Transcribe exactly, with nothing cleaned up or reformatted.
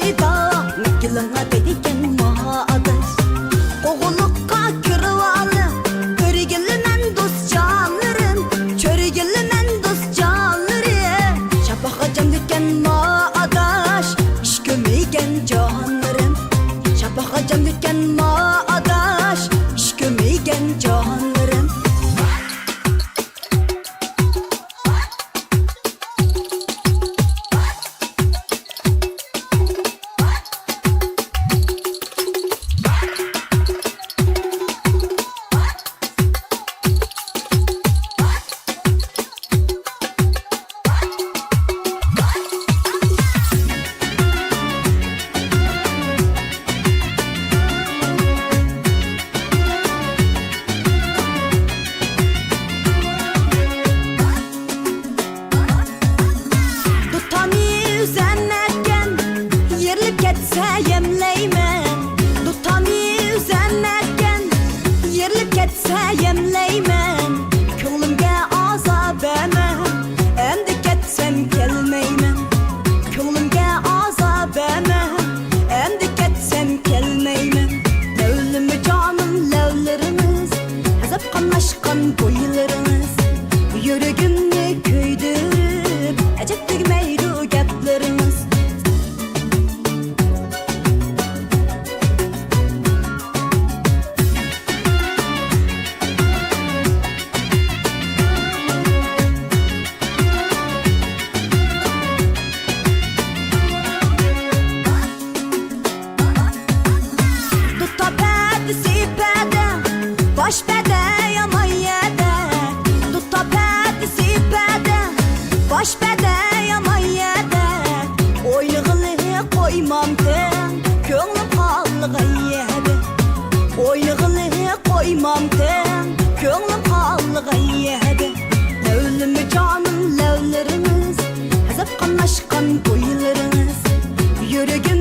پىدا، مەڭگۈلۈڭ دەيدىكەن ما ئاداش. قوغۇنلۇققا كىرىۋالىڭ، كۆرگىلى مەن دوست جانلىرىم، چۆرگىلى مەن دوست جانلىرىم. شاپاققا جامدىكەن ما ئاداش، ئىش كۆرمىگەن جانلىرىم. شاپاققا جامدىكەن ما ئاداش، ئىش كۆرمىگەن جانلىرىم. دۇتارنى ئۈزەمەككەن، يېرىلىپ كەتسە يەملەيمەن. دۇتارنى ئۈزەمەككەن، يېرىلىپ كەتسە يەملەيمەن. كۆڭلۈمگە ئازار بەرمە، ئەمدى كەتسەم كەلمەيمەن. كۆڭلۈمگە ئازار بەرمە، ئەمدى كەتسەم كەلمەيمەن. لەۋلىمە جانىم، لەۋلىرىڭىز، ئەزەپ قاملاشقان بويلىرىڭىز يۈرىكىمنى كۆيدۈرۈپ، ئەجەب تۈگىمەيدۇ گەپلىرىڭىز. دۇتار پەدىسى پەدە، باش پەدە يامان يەردە. دۇتار پەدىسى پەدە، باش پەدە يامان يەردە. ئوينىغىلى قويمامتىڭ، كۆڭلۈم خالىغان يەردە. ئوينىغىلى قويمامتىڭ، كۆڭلۈم خالىغان يەردە. لەۋلىمە جانىم، لەۋلىرىڭىز، ئەزەپ قاملاشقان بويلىرىڭىز يۈرىكىم